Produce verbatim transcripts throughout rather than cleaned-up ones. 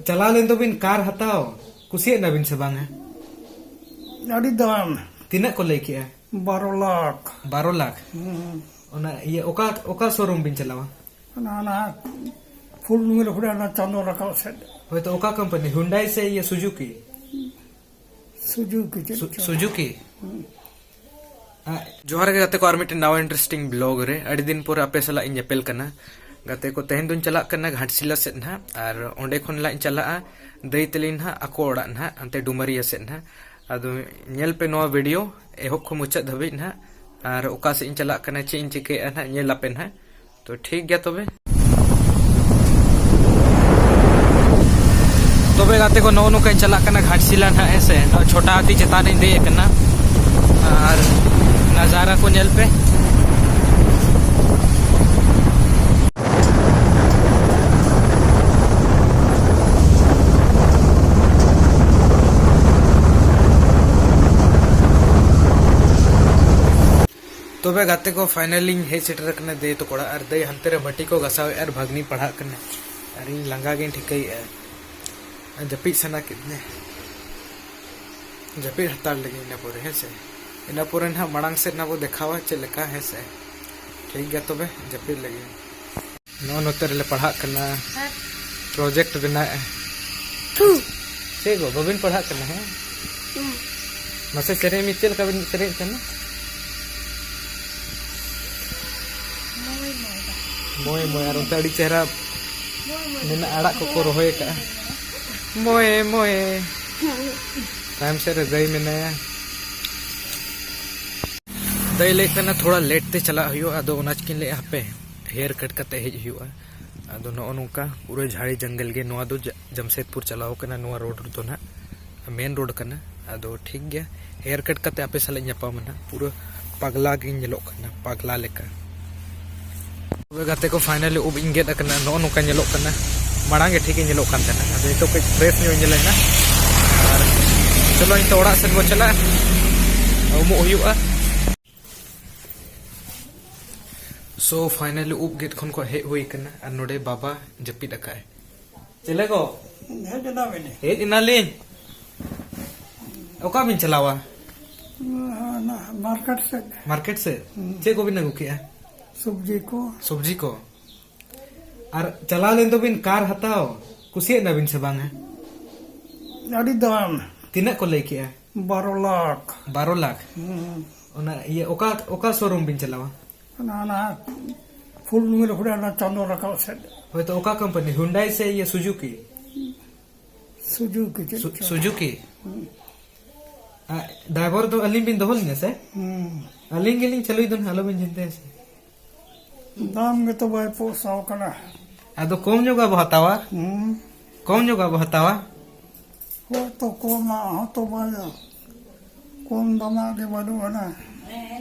ᱪᱟᱞᱟᱣ ᱞᱮᱱ ᱫᱚᱵᱤᱱ ᱠᱟᱨ ᱦᱟᱛᱟᱣ, ᱠᱩᱥᱤᱭᱟᱜ ᱱᱟᱵᱤᱱ ᱥᱮ ᱵᱟᱝᱟ? ᱟᱹᱰᱤ ᱫᱟᱢ᱾ ᱛᱤᱱᱟᱹᱜ ᱠᱚ ᱞᱟᱹᱭ ᱠᱮᱜᱼᱟ? ᱵᱟᱨᱚ ᱞᱟᱠᱷ᱾ ᱵᱟᱨᱚ ᱞᱟᱠᱷ? ᱦᱩᱸ᱾ ᱚᱱᱟ ᱤᱭᱟᱹ, ᱚᱠᱟ, ᱚᱠᱟ ᱥᱳᱨᱩᱢ ᱵᱤᱱ ᱪᱟᱞᱟᱣᱟ? ᱚᱱᱟ, ᱚᱱᱟ ᱯᱷᱩᱞ ᱰᱩᱝᱨᱤ ᱠᱷᱚᱱᱟᱜ ᱚᱱᱟ ᱪᱟᱸᱫᱚ ᱨᱟᱠᱟᱵ ᱥᱮᱫ᱾ ᱦᱳᱭᱛᱳ, ᱚᱠᱟ ᱠᱳᱢᱯᱟᱱᱤ, ᱦᱩᱱᱰᱟᱭ ᱥᱮ ᱤᱭᱟᱹ, ᱥᱩᱡᱩᱠᱤ? ᱥᱩᱡᱩᱠᱤ ᱪᱮᱫ ᱥᱩ-, ᱪᱚ᱾ ᱥᱩᱡᱩᱠᱤ? ᱦᱩᱸ᱾ ᱟ, ᱡᱚᱦᱟᱨ ᱜᱮ ᱜᱟᱛᱮ ᱠᱚ, ᱟᱨ ᱢᱤᱫᱴᱮᱱ ᱱᱟᱣᱟ interesting vlog ᱨᱮ ᱟᱹᱰᱤ ᱫᱤᱱ ᱯᱚᱨᱮ ᱟᱯᱮ ᱥᱟᱞᱟᱜ ᱤᱧ ᱧᱮᱯᱮᱞ ᱠᱟᱱᱟ᱾ ᱜᱟᱛᱮ ᱠᱚ, ᱛᱮᱦᱮᱧ ᱫᱚᱧ ᱪᱟᱞᱟᱜ ᱠᱟᱱᱟ ᱜᱷᱟᱴᱥᱤᱞᱟ ᱥᱮᱫ ᱱᱟᱦᱟᱜ, ᱟᱨ ᱚᱸᱰᱮ ᱠᱷᱚᱱ ᱞᱟᱜ ᱤᱧ ᱪᱟᱞᱟᱜᱼᱟ ᱫᱟᱹᱭ ᱛᱟᱹᱞᱤᱧ ᱱᱟᱦᱟᱜ ᱟᱠᱚ ᱚᱲᱟᱜ ᱱᱟᱦᱟᱜ, ᱦᱟᱱᱛᱮ ᱰᱩᱢᱟᱹᱨᱤᱭᱟᱹ ᱥᱮᱫ ᱱᱟᱦᱟᱜ᱾ ᱟᱫᱚ ᱧᱮᱞ ᱯᱮ ᱱᱚᱣᱟ video ᱮᱦᱚᱵ ᱠᱷᱚᱱ ᱢᱩᱪᱟᱹᱫ ᱫᱷᱟᱹᱵᱤᱡ ᱱᱟᱦᱟᱜ, ᱟᱨ ᱚᱠᱟ ᱥᱮᱫ ᱤᱧ ᱪᱟᱞᱟᱜ ᱠᱟᱱᱟ, ᱪᱮᱫ ᱤᱧ ᱪᱤᱠᱟᱹᱭᱮᱫᱼᱟ ᱱᱟᱦᱟᱜ, ᱧᱮᱞ ᱟᱯᱮ ᱱᱟᱦᱟᱜ᱾ ᱛᱚ ᱴᱷᱤᱠ ᱜᱮᱭᱟ ᱛᱚᱵᱮ᱾ ᱛᱚᱵᱮ ᱜᱟᱛᱮ ᱠᱚ, ᱱᱚᱜᱼᱚ ᱱᱚᱝᱠᱟᱧ ᱪᱟᱞᱟᱜ ᱠᱟᱱᱟ ᱜᱷᱟᱴᱥᱤᱞᱟ ᱱᱟᱦᱟᱜ, ᱦᱮᱸ ᱥᱮ᱾ ᱱᱚᱜᱼᱚᱭ ᱪᱷᱳᱴᱟ ᱦᱟᱹᱛᱤ ᱪᱮᱛᱟᱱ ᱨᱤᱧ ᱫᱮᱡ ᱟᱠᱟᱱᱟ, ᱟᱨ ᱱᱟᱡᱟᱨᱟ ᱠᱚ ᱧᱮᱞ ᱯᱮ᱾ ᱛᱚᱵᱮ ᱜᱟᱛᱮ ᱠᱚ, finally ᱤᱧ ᱦᱮᱡ ᱥᱮᱴᱮᱨ ᱟᱠᱟᱱᱟ ᱫᱟᱹᱭ ᱛᱟᱠᱚ ᱚᱲᱟᱜ, ᱟᱨ ᱫᱟᱹᱭ ᱦᱟᱱᱛᱮ ᱨᱮ ᱵᱷᱟᱹᱴᱤ ᱠᱚ ᱜᱟᱥᱟᱣᱮᱫᱼᱟ ᱟᱨ ᱵᱷᱟᱹᱜᱽᱱᱤ ᱯᱟᱲᱦᱟᱜ ᱠᱟᱱᱟ, ᱟᱨ ᱤᱧ ᱞᱟᱸᱜᱟ ᱜᱤᱧ ᱴᱷᱤᱠᱟᱹᱭᱮᱫᱼᱟ, ᱟᱨ ᱡᱟᱹᱯᱤᱫ ᱥᱟᱱᱟ ᱠᱮᱫᱤᱧᱟ᱾ ᱡᱟᱹᱯᱤᱫ ᱦᱟᱛᱟᱲ ᱞᱟᱹᱜᱤᱫ ᱤᱱᱟᱹ ᱯᱚᱨᱮ, ᱦᱮᱸ ᱥᱮ᱾ ᱤᱱᱟᱹ ᱯᱚᱨᱮ ᱱᱟᱦᱟᱜ ᱢᱟᱲᱟᱝ ᱥᱮᱫ ᱱᱟᱦᱟᱜ ᱵᱚ ᱫᱮᱠᱷᱟᱣᱟ ᱪᱮᱫ ᱞᱮᱠᱟ, ᱦᱮᱸ ᱥᱮ᱾ ᱴᱷᱤᱠ ᱜᱮᱭᱟ ᱛᱚᱵᱮ, ᱡᱟᱹᱯᱤᱫ ᱞᱟᱹᱜᱤᱫ᱾ ᱱᱚᱜᱼᱚ ᱱᱚᱛᱮ ᱨᱮᱞᱮ ᱯᱟᱲᱦᱟᱜ ᱠᱟᱱᱟ᱾ ᱦᱮᱸ᱾ Project ᱵᱮᱱᱟᱣᱮᱫᱼᱟ᱾ ᱛᱷᱩ᱾ ᱪᱮᱫ ᱜᱚ, ᱵᱟᱵᱤᱱ ᱯᱟᱲᱦᱟᱜ ᱠᱟᱱᱟ, ᱦᱮᱸ? ᱦᱩᱸ᱾ ᱢᱟᱥᱮ ᱥᱮᱨᱮᱧ ᱢᱮ, ᱪᱮᱫ ᱞᱮᱠᱟ ᱵᱤᱱ ᱥᱮᱨᱮᱧᱮᱫ ᱠᱟᱱᱟ? ᱢᱚᱭ ᱢᱚᱭ᱾ ᱢᱚᱭ ᱢᱚᱭ, ᱟᱨ ᱚᱱᱛᱮ ᱟᱹᱰᱤ ᱪᱮᱦᱨᱟ ᱢᱚᱭ ᱢᱚᱭ᱾ ᱢᱮᱱᱟᱜᱼᱟ, ᱟᱲᱟᱜ ᱠᱚᱠᱚ ᱨᱚᱦᱚᱭ ᱟᱠᱟᱫᱼᱟ᱾ ᱢᱚᱭ ᱢᱚᱭ᱾ ᱛᱟᱭᱚᱢ ᱥᱮᱫ ᱨᱮ ᱜᱟᱹᱭ ᱢᱮᱱᱟᱭᱟ᱾ ᱫᱟᱹᱭ ᱞᱟᱹᱭᱮᱫ ᱠᱟᱱᱟ ᱛᱷᱚᱲᱟ late ᱛᱮ ᱪᱟᱞᱟᱜ ᱦᱩᱭᱩᱜᱼᱟ, ᱟᱫᱚ ᱚᱱᱟ ᱪᱤᱠᱟᱹᱧ ᱞᱟᱹᱭᱮᱫᱼᱟ, ᱦᱟᱯᱮ, hair cut ᱠᱟᱛᱮ ᱦᱮᱡ ᱦᱩᱭᱩᱜᱼᱟ᱾ ᱟᱫᱚ ᱱᱚᱜᱼᱚ ᱱᱚᱝᱠᱟ ᱯᱩᱨᱟᱹ ᱡᱷᱟᱲᱤ ᱡᱚᱝᱜᱚᱞ ᱜᱮ᱾ ᱱᱚᱣᱟ ᱫᱚ ᱡᱟ-, ᱡᱟᱢᱥᱮᱫᱽᱯᱩᱨ ᱪᱟᱞᱟᱣ ᱠᱟᱱᱟ, ᱱᱚᱣᱟ road ᱨᱮᱫᱚ ᱱᱟᱦᱟᱜ, main road ᱠᱟᱱᱟ᱾ ᱟᱫᱚ ᱴᱷᱤᱠ ᱜᱮᱭᱟ, hair cut ᱠᱟᱛᱮ ᱟᱯᱮ ᱥᱟᱞᱟᱜ ᱤᱧ ᱧᱟᱯᱟᱢᱟ ᱱᱟᱦᱟᱜ᱾ ᱯᱩᱨᱟᱹ ᱯᱟᱜᱽᱞᱟ ᱜᱤᱧ ᱧᱮᱞᱚᱜ ᱠᱟᱱᱟ, ᱯᱟᱜᱽᱞᱟ ᱞᱮᱠᱟ᱾ ᱛᱚᱵᱮ ᱜᱟᱛᱮ ᱠᱚ, finally ᱩᱵ ᱤᱧ ᱜᱮᱫ ᱟᱠᱟᱱᱟ᱾ ᱱᱚᱜᱼᱚ ᱱᱚᱝᱠᱟ ᱧᱮᱞᱚᱜ ᱠᱟᱱᱟ, ᱢᱟᱲᱟᱝ ᱜᱮ ᱴᱷᱤᱠ ᱤᱧ ᱧᱮᱞᱚᱜ ᱠᱟᱱ ᱛᱟᱦᱮᱱᱟ, ᱟᱫᱚ ᱱᱤᱛᱚᱜ ᱠᱟᱹᱡ fresh ᱧᱚᱜ ᱤᱧ ᱧᱮᱞᱮᱱᱟ᱾ ᱟᱨ ᱪᱚᱞᱚ, ᱱᱤᱛᱚᱜ ᱚᱲᱟᱜ ᱥᱮᱫ ᱵᱚ ᱪᱟᱞᱟᱜᱼᱟ, ᱩᱢᱩᱜ ᱦᱩᱭᱩᱜᱼᱟ᱾ So finally ᱩᱵ ᱜᱮᱫ ᱠᱷᱚᱱ ᱠᱚ ᱦᱮᱡ ᱦᱩᱭ ᱟᱠᱟᱱᱟ, ᱟᱨ ᱱᱚᱰᱮ ᱵᱟᱵᱟ ᱡᱟᱹᱯᱤᱫ ᱟᱠᱟᱫᱼᱟᱭ᱾ ᱪᱮᱞᱮ ᱠᱚ? ᱦᱮᱡ ᱮᱱᱟᱵᱤᱱ? ᱦᱮᱡ ᱮᱱᱟᱞᱤᱧ᱾ ᱚᱠᱟ ᱵᱤᱱ ᱪᱟᱞᱟᱣᱟ? ᱚᱱᱟ ᱢᱟᱨᱠᱮᱴ ᱥᱮᱫ᱾ ᱢᱟᱨᱠᱮᱴ ᱥᱮᱫ? ᱦᱩᱸ᱾ ᱪᱮᱫ ᱠᱚᱵᱤᱱ ᱟᱹᱜᱩ ᱠᱮᱜᱼᱟ? ᱥᱚᱵᱽᱡᱤ ᱠᱚ᱾ ᱥᱚᱵᱽᱡᱤ ᱠᱚ? ᱟᱨ ᱪᱟᱞᱟᱣ ᱞᱮᱱ ᱫᱚᱵᱤᱱ ᱠᱟᱨ ᱦᱟᱛᱟᱣ, ᱠᱩᱥᱤᱭᱟᱜ ᱱᱟᱵᱤᱱ ᱥᱮ ᱵᱟᱝᱟ? ᱟᱹᱰᱤ ᱫᱟᱢ᱾ ᱛᱤᱱᱟᱹᱜ ᱠᱚ ᱞᱟᱹᱭ ᱠᱮᱜᱼᱟ? ᱵᱟᱨᱚ ᱞᱟᱠᱷ᱾ ᱵᱟᱨᱚ ᱞᱟᱠᱷ? ᱦᱩᱸ᱾ ᱚᱱᱟ ᱤᱭᱟᱹ, ᱚᱠᱟ, ᱚᱠᱟ ᱥᱳᱨᱩᱢ ᱵᱤᱱ ᱪᱟᱞᱟᱣᱟ? ᱚᱱᱟ, ᱚᱱᱟ ᱯᱷᱩᱞ ᱰᱩᱝᱨᱤ ᱠᱷᱚᱱᱟᱜ ᱚᱱᱟ ᱪᱟᱸᱫᱚ ᱨᱟᱠᱟᱵ ᱥᱮᱫ᱾ ᱦᱳᱭᱛᱚ, ᱚᱠᱟ ᱠᱳᱢᱯᱟᱱᱤ? ᱦᱩᱱᱰᱟᱭ ᱥᱮ ᱤᱭᱟᱹ, ᱥᱩᱡᱩᱠᱤ? ᱥᱩᱡᱩᱠᱤ ᱪᱮᱫ ᱥᱩ-, ᱪᱚ᱾ ᱥᱩᱡᱩᱠᱤ? ᱦᱩᱸ᱾ ᱟ, ᱰᱨᱟᱭᱵᱷᱟᱨ ᱫᱚ ᱟᱹᱞᱤᱧ ᱵᱤᱱ ᱫᱚᱦᱚ ᱞᱤᱧᱟ ᱥᱮ? ᱦᱩᱸ᱾ ᱟᱹᱞᱤᱧ ᱜᱮᱞᱤᱧ ᱪᱟᱹᱞᱩᱭ ᱫᱚ ᱱᱟᱦᱟᱜ, ᱟᱞᱚᱵᱤᱱ ᱪᱤᱱᱛᱟᱹᱭᱟ ᱥᱮ᱾ ᱫᱟᱢ ᱜᱮᱛᱚ ᱵᱟᱭ ᱯᱳᱥᱟᱣ ᱠᱟᱱᱟ᱾ ᱟᱫᱚ ᱠᱚᱢ ᱧᱚᱜᱟᱜ ᱵᱚ ᱦᱟᱛᱟᱣᱟ᱾ ᱦᱩᱸ᱾ ᱠᱚᱢ ᱧᱚᱜᱟᱜ ᱵᱚ ᱦᱟᱛᱟᱣᱟ᱾ ᱦᱳᱭ ᱛᱚ, ᱠᱚᱢᱟᱜ ᱦᱚᱸᱛᱚ ᱵᱟᱭ, ᱠᱚᱢ ᱫᱟᱢᱟᱜ ᱜᱮ ᱵᱟᱹᱱᱩᱜ ᱟᱱᱟ᱾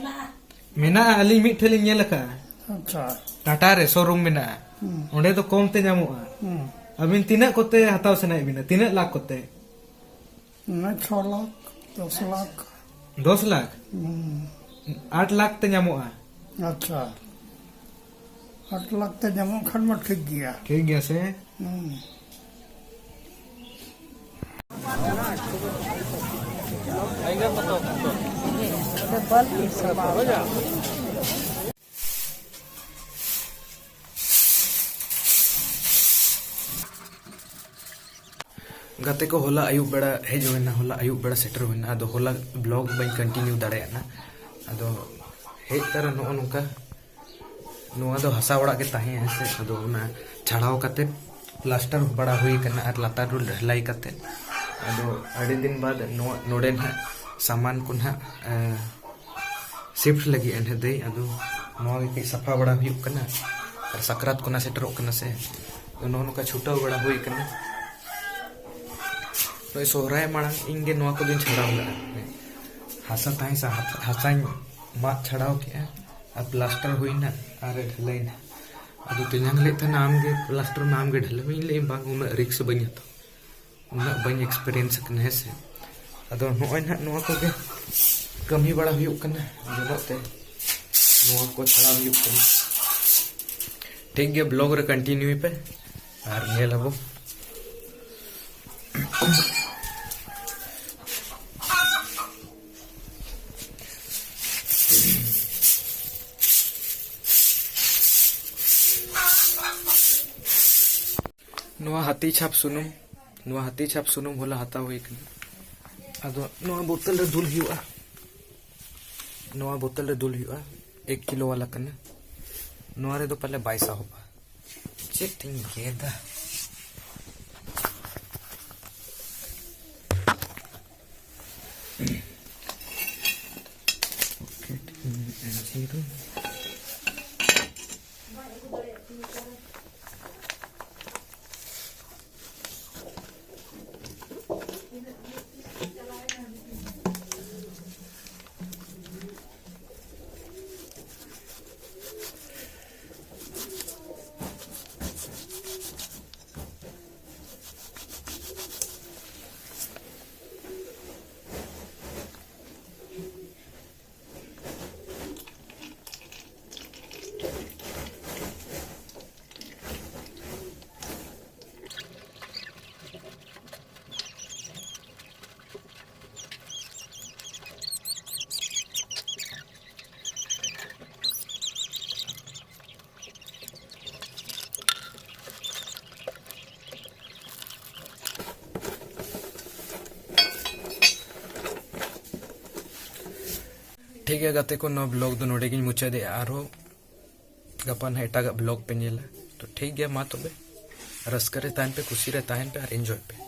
ᱢᱮᱱᱟᱜᱼᱟ, ᱟᱹᱞᱤᱧ ᱢᱤᱫ ᱴᱷᱮᱱ ᱞᱤᱧ ᱧᱮᱞ ᱟᱠᱟᱫᱼᱟ᱾ ᱟᱪᱪᱷᱟ᱾ ᱴᱟᱴᱟ ᱨᱮ ᱥᱳᱨᱩᱢ ᱢᱮᱱᱟᱜᱼᱟ᱾ ᱦᱩᱸ᱾ ᱚᱸᱰᱮ ᱫᱚ ᱠᱚᱢ ᱛᱮ ᱧᱟᱢᱚᱜᱼᱟ᱾ ᱦᱩᱸ᱾ ᱟᱹᱵᱤᱱ ᱛᱤᱱᱟᱹᱜ ᱠᱚᱛᱮ ᱦᱟᱛᱟᱣ ᱥᱟᱱᱟᱭᱮᱫ ᱵᱤᱱᱟ? ᱛᱤᱱᱟᱹᱜ ᱞᱟᱠᱷ ᱠᱚᱛᱮ? ᱚᱱᱟ ᱪᱷᱚ ᱞᱟᱠᱷ, ᱫᱚᱥ ᱞᱟᱠᱷ᱾ ᱫᱚᱥ ᱞᱟᱠᱷ? ᱦᱩᱸ᱾ ᱟᱴ ᱞᱟᱠᱷ ᱛᱮ ᱧᱟᱢᱚᱜᱼᱟ᱾ ᱟᱪᱪᱷᱟ᱾ ᱟᱴ ᱞᱟᱠᱷ ᱛᱮ ᱧᱟᱢᱚᱜ ᱠᱷᱟᱱ ᱢᱟ ᱴᱷᱤᱠ ᱜᱮᱭᱟ᱾ ᱴᱷᱤᱠ ᱜᱮᱭᱟ ᱥᱮ? ᱦᱩᱸ᱾ ᱜᱟᱛᱮ ᱠᱚ, ᱦᱚᱞᱟ ᱟᱹᱭᱩᱵ ᱵᱮᱲᱟ ᱦᱮᱡ ᱦᱩᱭᱱᱟ, ᱦᱚᱞᱟ ᱟᱹᱭᱩᱵ ᱵᱮᱲᱟ ᱥᱮᱴᱮᱨ ᱦᱩᱭᱱᱟ᱾ ᱟᱫᱚ ᱦᱚᱞᱟ ᱵᱞᱚᱜ ᱵᱟᱹᱧ ᱠᱚᱱᱴᱤᱱᱤᱭᱩ ᱫᱟᱲᱮᱭᱟᱜᱼᱟ᱾ ᱟᱫᱚ ᱦᱮᱡ ᱛᱟᱨᱟ ᱱᱚᱜᱼᱚ ᱱᱚᱝᱠᱟ, ᱱᱚᱣᱟ ᱫᱚ ᱦᱟᱥᱟ ᱚᱲᱟᱜ ᱜᱮ ᱛᱟᱦᱮᱸ ᱦᱮᱸ ᱥᱮ᱾ ᱟᱫᱚ ᱚᱱᱟ ᱪᱷᱟᱲᱟᱣ ᱠᱟᱛᱮ ᱯᱞᱟᱥᱴᱟᱨ ᱵᱟᱲᱟ ᱦᱩᱭ ᱠᱟᱱᱟ ᱟᱨ ᱞᱟᱛᱟᱨ ᱨᱮ ᱰᱷᱟᱹᱞᱟᱭ ᱠᱟᱛᱮ᱾ ᱟᱫᱚ ᱟᱹᱰᱤ ᱫᱤᱱ ᱵᱟᱫ ᱱᱚᱣᱟ, ᱱᱚᱰᱮ ᱱᱟᱦᱟᱜ ᱥᱟᱢᱟᱱ ᱠᱚ ᱱᱟᱦᱟᱜ, ᱮᱸ, ᱥᱤᱯᱷᱴ ᱞᱟᱹᱜᱤᱫ ᱮᱱᱦᱚᱸ ᱫᱟᱹᱭ᱾ ᱟᱫᱚ ᱱᱚᱣᱟ ᱜᱮ ᱠᱟᱹᱡ ᱥᱟᱯᱷᱟ ᱵᱟᱲᱟ ᱦᱩᱭᱩᱜ ᱠᱟᱱᱟ᱾ ᱟᱨ ᱥᱟᱠᱨᱟᱛ ᱠᱚ ᱱᱟᱦᱟᱜ ᱥᱮᱴᱮᱨᱚᱜ ᱠᱟᱱᱟ ᱥᱮ, ᱟᱫᱚ ᱱᱚᱜᱼᱚ ᱱᱚᱝᱠᱟ ᱪᱷᱩᱴᱟᱹᱣ ᱵᱟᱲᱟ ᱦᱩᱭ ᱠᱟᱱᱟ᱾ ᱱᱚᱜᱼᱚᱭ ᱥᱚᱦᱨᱟᱭ ᱢᱟᱲᱟᱝ ᱤᱧ ᱜᱮ ᱱᱚᱣᱟ ᱠᱚᱫᱚᱧ ᱪᱷᱟᱲᱟᱣ ᱞᱮᱫᱼᱟ᱾ ᱦᱟᱥᱟ ᱛᱟᱦᱮᱸ ᱥᱟ-, ᱦᱟᱥᱟᱧ ᱢᱟᱜ ᱪᱷᱟᱲᱟᱣ ᱠᱮᱫᱼᱟ ᱟᱨ ᱯᱞᱟᱥᱴᱟᱨ ᱦᱩᱭᱱᱟ ᱟᱨ ᱰᱷᱟᱹᱞᱟᱹᱭᱱᱟ᱾ ᱟᱫᱚ ᱛᱮᱧᱟᱝ ᱞᱟᱹᱭᱮᱫ ᱛᱟᱦᱮᱱᱟ, "ᱟᱢ ᱜᱮ ᱯᱞᱟᱥᱴᱟᱨ ᱢᱮ, ᱟᱢ ᱜᱮ ᱰᱷᱟᱹᱞᱟᱹᱭ ᱢᱮ?" ᱤᱧ ᱞᱟᱹᱭ, "ᱵᱟᱝ, ᱩᱱᱟᱹᱜ ᱨᱤᱠᱥ ᱵᱟᱹᱧ ᱦᱟᱛᱟᱣᱟ, ᱩᱱᱟᱹᱜ ᱵᱟᱹᱧ ᱮᱠᱥᱯᱮᱨᱤᱭᱮᱱᱥ ᱟᱠᱟᱱᱟ, ᱦᱮᱸ ᱥᱮ?" ᱟᱫᱚ ᱱᱚᱜᱼᱚᱭ ᱱᱟᱦᱟᱜ ᱱᱚᱣᱟ ᱠᱚᱜᱮ ᱠᱟᱹᱢᱤ ᱵᱟᱲᱟ ᱦᱩᱭᱩᱜ ᱠᱟᱱᱟ, ᱡᱚᱱᱚᱜ ᱛᱮ ᱱᱚᱣᱟ ᱠᱚ ᱪᱷᱟᱲᱟᱣ ᱦᱩᱭᱩᱜ ᱠᱟᱱᱟ᱾ ᱴᱷᱤᱠ ᱜᱮᱭᱟ, ᱵᱞᱚᱜ ᱨᱮ ᱠᱚᱱᱴᱤᱱᱤᱭᱩᱭ ᱯᱮ ᱟᱨ ᱧᱮᱞ ᱟᱵᱚ᱾ ᱱᱚᱣᱟ ᱦᱟᱹᱛᱤ ᱪᱷᱟᱯ ᱥᱩᱱᱩᱢ, ᱱᱚᱣᱟ ᱦᱟᱹᱛᱤ ᱪᱷᱟᱯ ᱥᱩᱱᱩᱢ ᱦᱚᱞᱟ ᱦᱟᱛᱟᱣ ᱦᱩᱭ ᱠᱟᱱᱟ᱾ ᱟᱫᱚ ᱱᱚᱣᱟ ᱵᱳᱛᱚᱞ ᱨᱮ ᱫᱩᱞ ᱦᱩᱭᱩᱜᱼᱟ᱾ ᱱᱚᱣᱟ ᱵᱳᱛᱚᱞ ᱨᱮ ᱫᱩᱞ ᱦᱩᱭᱩᱜᱼᱟ᱾ ᱮᱠ ᱠᱤᱞᱳ ᱣᱟᱞᱟ ᱠᱟᱱᱟ᱾ ᱱᱚᱣᱟ ᱨᱮᱫᱚ ᱯᱟᱞᱮ ᱵᱟᱭ ᱥᱟᱦᱚᱵᱟ᱾ ᱪᱮᱫ ᱛᱤᱧ ᱜᱮᱫᱟ? ᱴᱷᱤᱠ ᱜᱮᱭᱟ ᱜᱟᱛᱮ ᱠᱚ, ᱱᱚᱣᱟ ᱵᱞᱚᱜ ᱫᱚ ᱱᱚᱰᱮ ᱜᱤᱧ ᱢᱩᱪᱟᱹᱫᱮᱜᱼᱟ᱾ ᱟᱨᱦᱚᱸ ᱜᱟᱯᱟ ᱱᱟᱦᱟᱜ ᱮᱴᱟᱜᱟᱜ ᱵᱞᱚᱜ ᱯᱮ ᱧᱮᱞᱟ᱾ ᱛᱚ ᱴᱷᱤᱠ ᱜᱮᱭᱟ, ᱢᱟ ᱛᱚᱵᱮ ᱨᱟᱹᱥᱠᱟᱹ ᱨᱮ ᱛᱟᱦᱮᱱ ᱯᱮ, ᱠᱩᱥᱤ ᱨᱮ ᱛᱟᱦᱮᱱ ᱯᱮ ᱟᱨ ᱮᱱᱡᱚᱭ ᱯᱮ᱾